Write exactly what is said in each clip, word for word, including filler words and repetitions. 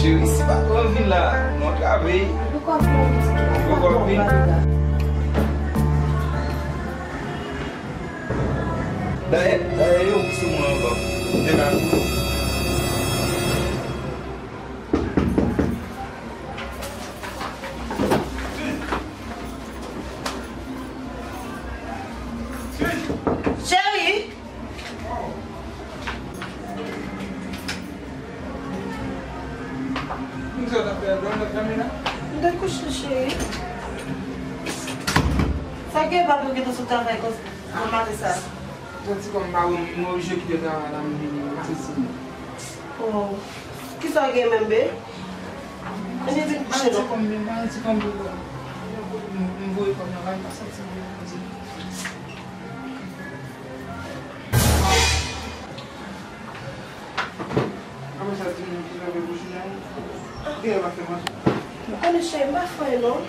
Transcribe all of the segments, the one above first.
Cheri, si patwon vin la, nou antrave. Poko vin. Poko vin. Dayè, dayè, yo ki sou mwen ankò. Te ka tou. Cheri! M te kouche, cheri. Sa gen, papi, ou gentan sot travay konsa? Bon maten sa. Bon, ti kòm m pa wè m, m oblije kite travay la, m vini, m sezi. Oh. Kisa w gen menm, be? Ann di m kouche non. Ti kòm m, ti kòm m, m voye kòm nan la, m pa santi m byen, m di. Apre sa, di m ki jan de bouch la. Gen lè pa fè manje. Ou konnen cheri, m pa fè non.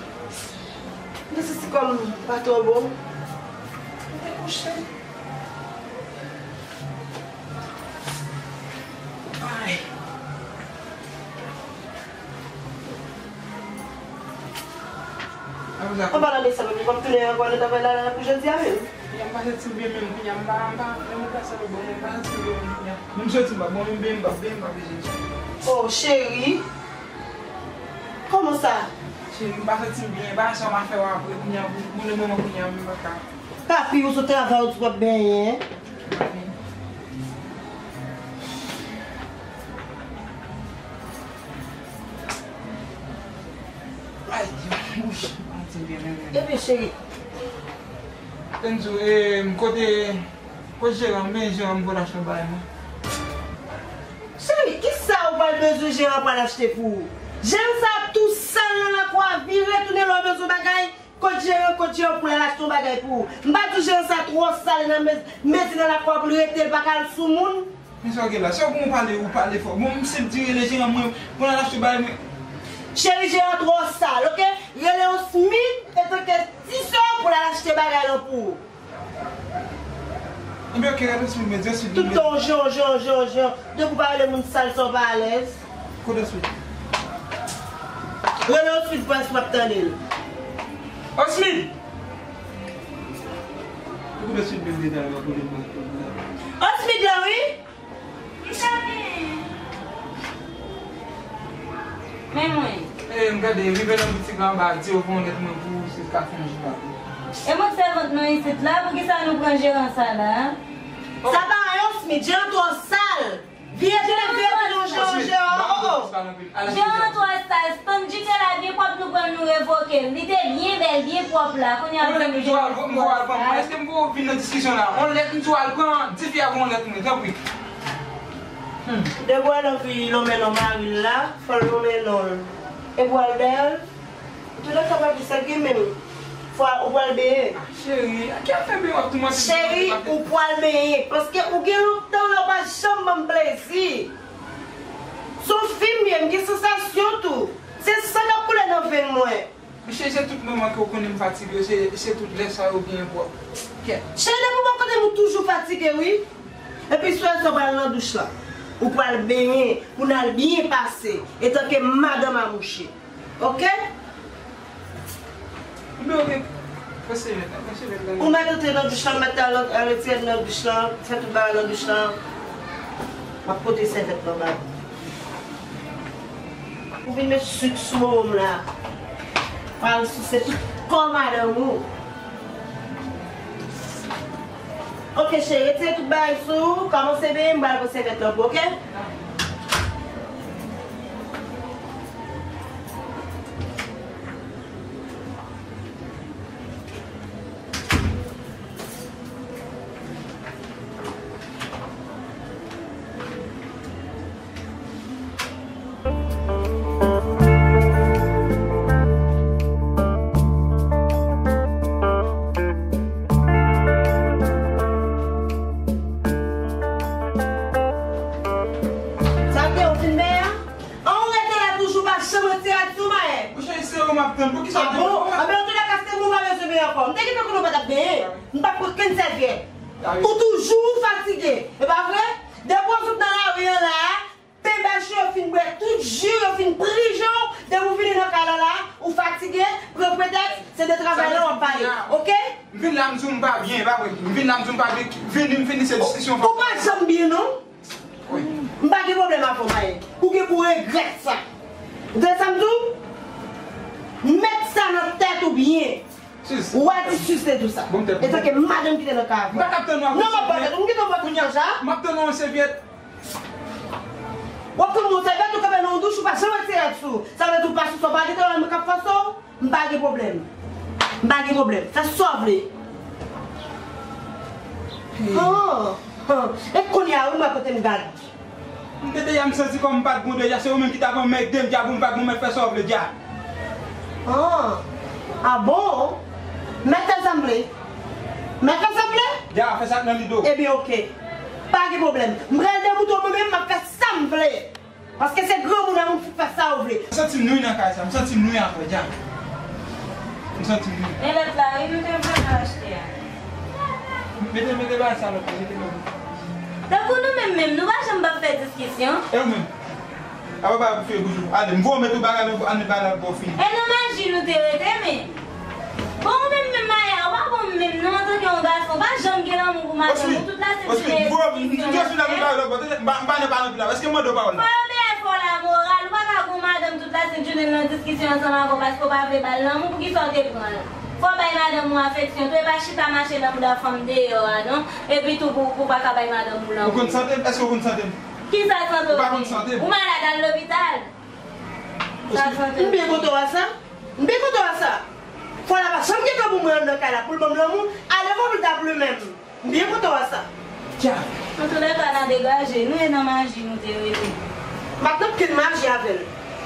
M te santi kòm m pa twò bon. M te kouche. Ay. Anba nan de sa, papi, w ap tounen ankò nan travay la, la pou jodi a menm. Kounya m pa santi m byen menm, kounya m pa, m pa, menm ou pa sa, bon, m pa santi m byen menm kounya. Menm soti m pa bon, menm byen m pa, byen m pa bezwen. Oh, cheri. Kòman sa? Cheri, m pa santi m byen, pa sa m a fè w apre, kounya, pou, pou le moman kounya, m pa ka. Papi, ou sou travay, ou di w ap benyen. Ay, Dye, wouch, m pa santi m byen menm, menm. Ebyen, cheri. Tann sou, e, kote, kote jeran, men jeran m pou l achte yon bagay mwen. Cheri, kisa ou pral bezwen jeran pral achte pou ou? Jeran sa ap tou sal nan lakou a, vire tounen lè w bezwen bagay. Kot jeran, kot jeran pou l al achte yon bagay pou ou? M pa di w jeran sa twò sal nan mezi, mezi nan lakou a pou l rete, l pa ka al sou moun. Men sa w gen la, sa w gen w pale, ou pale fò. Bon, m senp di rele jeran mwen, pou l al achte bagay mwen. Cheri, jeran twò sal, oke? Rele yon Smith, etanke ti sè w pou l al achte bagay lan pou ou. Ebyen, oke, rele Smith, men di Smith. Tout tan w jan, jan, jan, jan. Depi w pa rele moun sal sa w pa alèz. Kote Smith? Rele Smith, pwès w ap tande l. Osmith! Kote Smith menm deja yo kote mwen. Osmith la, wi. Men mwen. E, m gade, rive nan boutik la anba, di yo gen yon lèt mwen pou ou, si w ka fè yon jou la pou mwen. E mwen k sèvant nou isit la, poukisa nou pran jeran sa la? Sa pa anyen, Osmith, jeran twò sal. Vire tounen, vire tounen, jeran, jeran, oh, oh. Jeran twò sal, stann dike la byen pwòp, nou pran l, nou revoke l. Li te byen bèl, byen pwòp la, kounye a l vin vin twò sal. Èske m pou vin nan diskisyon la? On lèt m di w al pran, di fi a pou on lèt mwen, tanpri. Hmm. Depi w anvi lonmen non mari l la, fò l lonmen non l. Epi w al dèyè l. Antouka, papi, sa gen menm. Fò ou pral benyen. Ah, cheri, ki afè benyen w ap toumante m? Cheri, ou pral benyen. Paske ou gen lontan la ou pa janm ban m plezi. Se yon fi m ye, m gen sansasyon tou. Se san k ap koule nan venn mwen. Mesye, se tout moman ke w konnen m fatige yo, se, se tout lè sa yo byen pwòp. Kèt. Cheri, depi w bò kote m ou toujou fatige, wi. Epi swè sa w pral nan douch lan. Ou pral benyen, pou n al byen pase, etanke madanm a mouche. Oke? Ebyen, oke. Pran sèvyèt la, pran sèvyèt la. Ou mèt antre nan douch lan, mèt al, al retire nan douch lan, fè tout bagay nan douch lan. M ap pote sèvyèt lan ba ou. Ou vin met sik sou bonbon m la. Pral souse tout kò madanm ou. Oke, cheri, retire tout bagay sou ou, kòmanse benyen, m pral pran sèvyèt lan pou ou, oke? Sa te ou fin benyen? An ou rete la toujou pa janm retire ti ou mayè. Ou cheri, se ou m ap tann. Poukisa ou te... Ah bon? Anben, antouka, se mwen pa bezwen benyen ankò. M te gentan konnen ou pa t ap benyen. M p ap pran kenn sèvyèt. Ou toujou fatige. E pa vre? Depi w sot nan lari an la, pen bèch yo fin bwè tout ji, yo fin Travay la w ap pale, oke? M vin la, m di w m pa byen, e pa vre? M vin la, m di w m pa byen, vini, m fini, se diskisyon. Ou pa janm byen, non. M pa gen pwoblèm avè w, Mayen. Ou gen pou regrèt sa. Ou tande sa m di w? Met sa nan tèt ou byen. Sis. Ou a di sis te di w sa. Bon, tèt. Etanke madanm ki te nan kay avè w. M pa t ap tann w avè w. Non, m ap pale. M kite w pran tout chans la. M ap tann w yon sèvyèt. W ap tann yon sèvyèt, ou kanpe nan yon douch, ou pa janm retire rad sou ou. Sa vle di ou pa sou sa, ou pa gen travay, mwen k ap fòse w. M pa gen pwoblèm. M pa gen pwoblèm. Fè sa w vle. Oh, oh. E kounye a, wi, m wè kote m gad. M te deja, m santi kòm m pa t bon deja. Se ou menm ki t ap anmède m, dja pou m pa t bon, mèt fè sa w vle, dja. Oh. Ah bon? Mèt fè sa m vle. Mèt fè sa m vle? Dja, fè sa k nan lide w. Ebyen, oke. Pa gen pwoblèm. M pral demoute w mwen menm, m ap fè sa m vle. Paske se granmoun an, ou fè sa ou vle. M santi m nwi nan kay sa, m santi m nwi avè w, dja. M santi m nwi. Men lòt la, wi, nou te vle achte a. Mete, mete bagay sa lòt la, mete lòt la. Tankou nou menm menm, nou pa janm p ap fè diskisyon. E ou menm? Apa pa pou fè bouch ou. Ale, m voye w mete bagay nan, ann pale avè w fini. E nan maji nou te rete, men. Bon, ou menm menm, Maya, ou pa bon menm non, antanke yon gason, ou pa janm gen lanmou pou madanm ou, tout la sent jounen diskisyon nan tèt. M pa nan pale anpil la, èske m mande w pawòl la? Fò yo mete fò la moral, ou pa ka gon madanm tout la sent jounen nan diskisyon ansanm avè w paske w pa vle ba l lanmou, poukisa w te pran l? Fò w bay madanm ou afeksyon tou, e pa chita mache nan bouda fanm deyò a non, epi tou pou, pou w pa ka bay madanm ou lanmou. Ou konn sante m? Èske w konn sante m? Kisa sante w? Ou pa konn sante m? Ou malad, al lopital. Sa sante m? M byen kontan wè sa. M byen kontan wè sa. Fò la pa janm gen tan pou mwen anndan kay la, pou l ban m lanmou, ale fò pou l ta plimen m. M byen kontan wè sa. Djab. Antoulèka, n a degaje, nou e nan maji nou te rete. M pa t nan okenn maji avè l.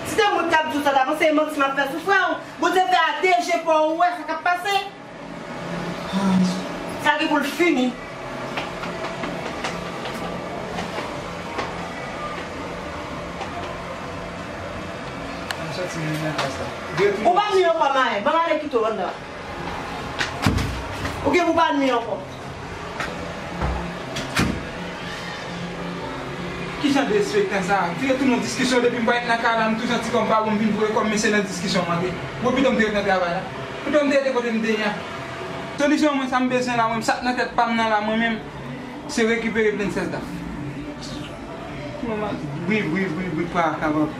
Si se mwen k t ap di w sa, ta panse e manti m ap fè sou frè w. Bondye fè a de je pa w wè sa k ap pase. Sa gen pou l fini. Ou pa nwi ankò, Mayen. Ban m ale kite w anndan. Ou gen pou pa nwi ankò. Ki jan de respektan sa? M te retounen nan diskisyon depi m parèt nan kay la, m tou santi kò m pa bon, m vin voye kò m, men se nan diskisyon m antre. Bon, pito m te ret nan travay la. Pito m te rete kote m te ye a. Solisyon mwen, sa m bezwen la, mwen, sa k nan tèt pa m nan la, mwen menm, se rekipere Princess Daph. Mwen, bri, bri, bri, bri, pa kapab.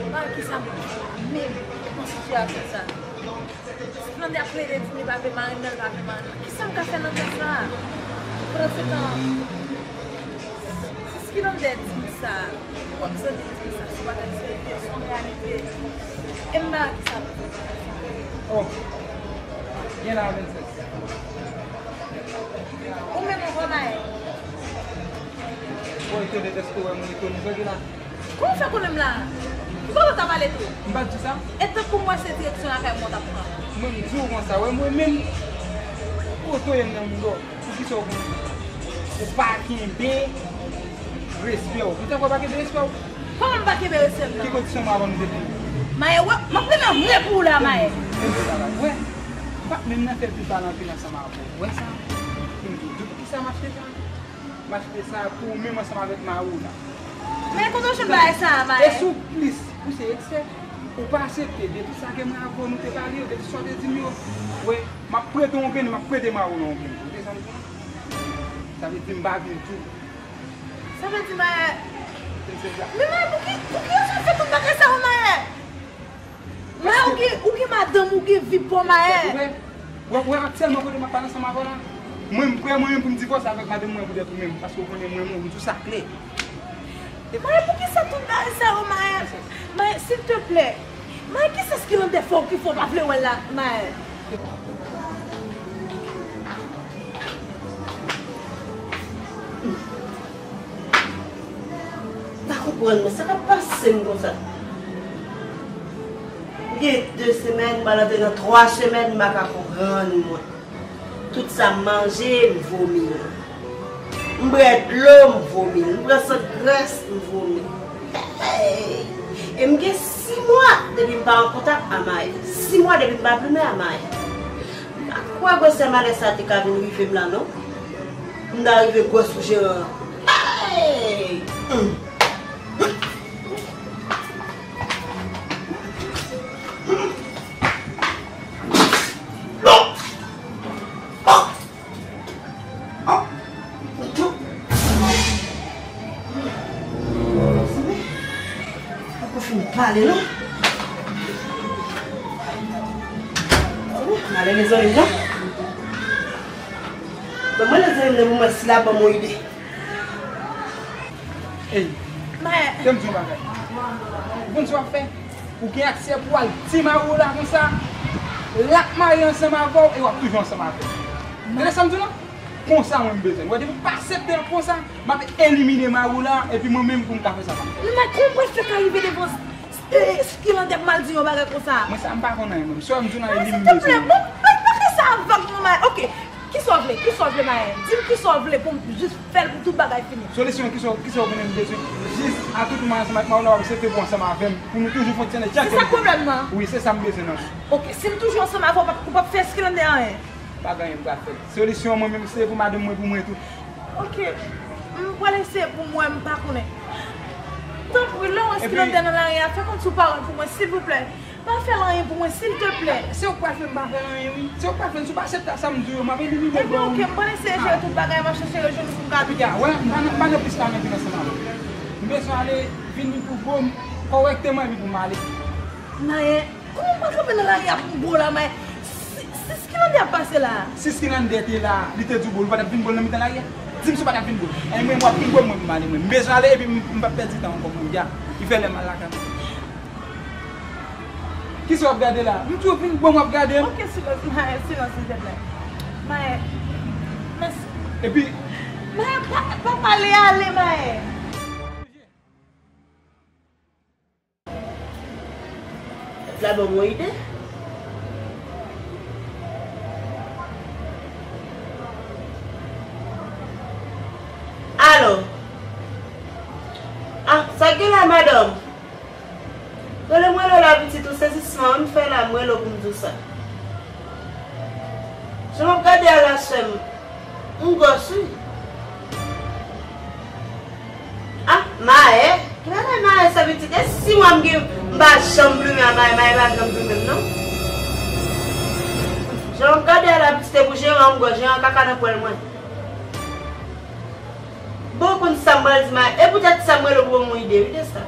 Mwen, kisa m fè menm nan sitiyasyon sa? Splendè ap plede di m li pa vle mari m nan, li pa vle mari m nan. Kisa m ka fè nan tèt sa? Pandan se tan, Splendè di m sa, ou wè zanmi m di m sa, se bagay serye, se yon reyalite. E m pa wè kisa pou fè. Oh, gen la, Princess. Ou menm ankò, Mayen? Bon, etone, èske w wè m etone? Sa gen la? Kòman w fè konnen m la? Ki kote w t ap ale tou? M pa t di sa. E tankou m wè se direksyon lakay mwen w t ap pran. Mwen, m di w konsa, wè mwen menm, kote w ye m nan moudò. Poukisa w, ou pa kenbe respè w? Poutèt w pa kenbe respè w? Kòman m pa kenbe respè m nan? Ki kondisyon mwen avè w nou te fini? Mayen, wè, m ap renmen vre pou ou la, Mayen. Wè, m p ap menm nan fè l pi pale anpil ansanm avè w. Wè sa? Pou m di w, poukisa m achte sa? M achte sa pou ou menm ansanm avèk mari w la. Men kote w jwenn bagay sa a, Mayen? E si w plis pouse eksè, ou pa aksepte. Depi sa ke mwen avè w nou te pale yo, depi sa w te di m yo, wè, m ap prete w yon grenn, m ap prete mari w la yon grenn. Ou te sa m di w? Sa vle di m pa vin tou. Sa vle di, Mayen, men Mayen, pou ki, pou ki rezon w fè tout bagay sa yo, Mayen? Mayen, ou gen, ou gen madanm, ou gen vi pa w, Mayen. Wè, wè, wè aktyèlman kote m ap pale ansanm avè w la. Mwen, m prè mwen menm pou m divòse avèk madanm mwen poutèt ou menm, paske w konnen mwen, mwen, m di w sa klè. Mayen, poukisa tout bagay sa yo, Mayen? Mayen, silteplè. Mayen, kisa Splendè fè w ki fè w pa vle wè l la, Mayen? M pa konprann mwen, sa k ap pase m konsa? Gen de semèn, m pral antre nan twa semèn, m pa ka konprann mwen. Tout sa m manje, m vomi l. M bwè dlo, m vomi l. M pran sant grès, m vomi l. Hey! E m gen sis mwa depi m pa an kontak a Mayen. Sis mwa depi m pa plimen a Mayen. M pa kwè gwosè malè sa te ka vin rive m la, non. M ta rive gwòs sou jeran an. Hey! Hum! Poko fin pale, non. Mwen ale zanmi m, non. Bon, mwen ale zanmi m, pou mwen si l ap ban m yon ide. Ey, Mayen. Kite m di yon bagay. Ou konn sa w ap fè? Ou gen aksè pou w al di mari w la konsa, l ap marye ansanm avè w e w ap toujou ansanm avè l. Tande sa m di w la? Konsa mwen m bezwen. Ou wè, depi w pa aksepte l konsa, m ap elimine mari w la, epi mwen menm pou m ka fè sa m ap fè. Men Mayen, kòman w pral fè ka rive devan s-, s-, e, Skilande ap mal di yon bagay konsa? Mwen sa m pa konn anyen, mwen. Sè m di w nan Mayen, li m silteplè, bezwen. Bon, pa, pa fè sa avèk mwen, Mayen. Oke. Kisa w vle? Kisa w vle, Mayen? Di m kisa w vle pou m jis fè l pou tout bagay fini. Solisyon, kisa w, kisa w konnen m bezwen? Jis a tout moman ansanm ak mari w la, w ap aksepte pou ansanm avè m, pou nou toujou fonksyone jan ke nou te ye. Se sa k pwoblèm nan? Wi, se sa m bezwen nan. Oke, si m toujou ansanm avè w, w p ap, w p ap fè Skilande anyen? Pa gen anyen m pral fè. Solisyon an mwen menm, se pou madanm mwen, pou mwen tou. Oke. M pral eseye pou mwen, m pa konnen. Tanpri, lè w wè Skilande nan lari a, fè konn sou pawòl pou mwen, silvouplè. Pa fè l anyen pou mwen, silteplè. Se ou k pral fè m pa fè l anyen, wi. Se ou k pral fè l, si w pa aksepte sa m di w yo, m ap elimine l. Ebyen, oke, m pral eseye jere tout bagay, m ap chèche rejwenn ou pou m ka vini. Piga, wè, m pa nan, m pa nan plis la, men vin ansanm avè m. M bezwen ale, vin pou bo m, kòrèkteman, epi pou m ale. Mayen, kòman m pral kanpe nan lari a pou m bo w la, Mayen? Si, si Skilande ap pase la. Si Skilande te la, li te di w bo l, ou pa t ap vin bo l nan mitan lari a? Di m si w pa t ap vin bo l. Anyen, mwen, w ap vin bo m, mwen, pou m ale, mwen. M bezwen ale, epi m, m p ap pèdi tan ankò, mwen, piga. Li fè lè m al lakay mwen. Kisa w ap gade la? M di w vin bon, w ap gade m. Oke, silans, Mayen, silans, silteplè. Mayen, mèsi. Epi Mayen, pa, pa pale, ale, Mayen. Mèt la ban m yon ide. Alo. Ah, sa k gen la, madanm? Rele m, rele w la, pitit, ou sezisman an m fè la, m rele w pou m di w sa. Jan m ap gade a la, sè m, m gwòs, wi. Ah, Mayen, kilè Mayen sa, pitit? E si mwen m gen, m pa janm plimen a Mayen, Mayen pa janm plimen m, non. Jan m ap gade a la, pitit, e pou jeran an m gwòs, jeran an kaka nan pwèl mwen. Bon, konn sa m pral di Mayen. E poutèt sa m rele w pou ban m yon ide, wi, de sa.